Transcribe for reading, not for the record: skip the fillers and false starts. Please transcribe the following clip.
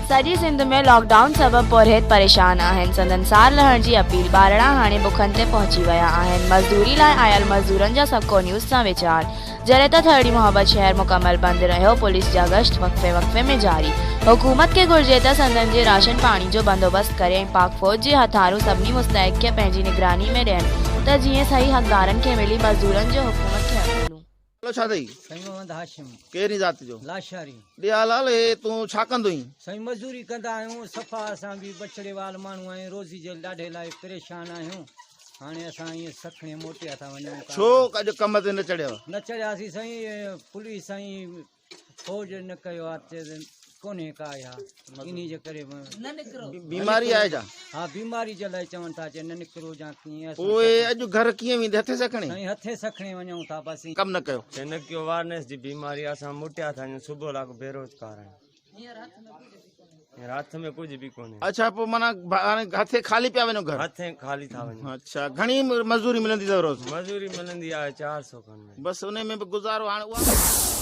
سڄي Sindh ۾ lock down سبب پورهيت پريشان آهن، سندن سار لهڻ جي اپيل، ٻارڙا هاڻي بکن تي پهچي ويا آهن، مزدوري لاء آيل مزدورن جا سبڪو نيوز سان ويچار، جڏهن ته ٿرڙي محبت شهر مڪمل بند رهيو، پوليس جا گشت وقفي وقفي ۾ جاري، حڪومت کي گهرجي ته سندن جي راشن پاڻي جو بندوبست ڪري ۽ پاڪ فوج جي هٿارون سڀني مستحق کي پنهنجي نگراني ۾ ڏين ته جيئن صحيح حقدارن کي ملي، مزدورن جو حڪومت کي اپيلون. نالو ڇا اٿئي؟ سائين محمد هاشم. ڪهڙي ذات جو؟ لاشاري. ڏيا لال هي تون ڇا ڪندو آهين؟ سائين مزوري ڪندا آهيون صفا اسان به بڇڙي وال ماڻهو آهيون روزي جي ڏاڍي لاء پريشان آهيون هاڻي اسان ائين سکڻي موٽيا ٿا وڃون ڪا ڇو اڄ ڪم تي نه چڙهيو؟ نه چڙهياسين سائين پوليس ۽ فوج نه ڪيو آ ڪونهي ڪا اها انهي جي ڪري بيماري آهي ڇا؟ ها بيماري جي لاء چون ٿا چي نه نڪرو جا ڪيئن پوء اڄ گهر ڪيئن ويندي هٿين سان کڻي؟ سائين هٿين سان کڻي وڃون ٿا بس. ڪم نه ڪيو. چي نه ڪيو وارنيس جي بيماري آ اسان موٽيا ٿا وڃون صبح لاڳو بيروزگار آهيون هينئر هٿ ۾ ڪجهه به ڪونهي. اڇا پوء معنيٰ هاڻي هٿين خالي پيا وڃو گهر؟ هٿين خالي ٿا وڃون. اڇا گهڻي مزوري ملندي اٿو روز؟ مزوري ملندي آهي 400 کن. بس انهي ۾ به گذارو هاڻي اها.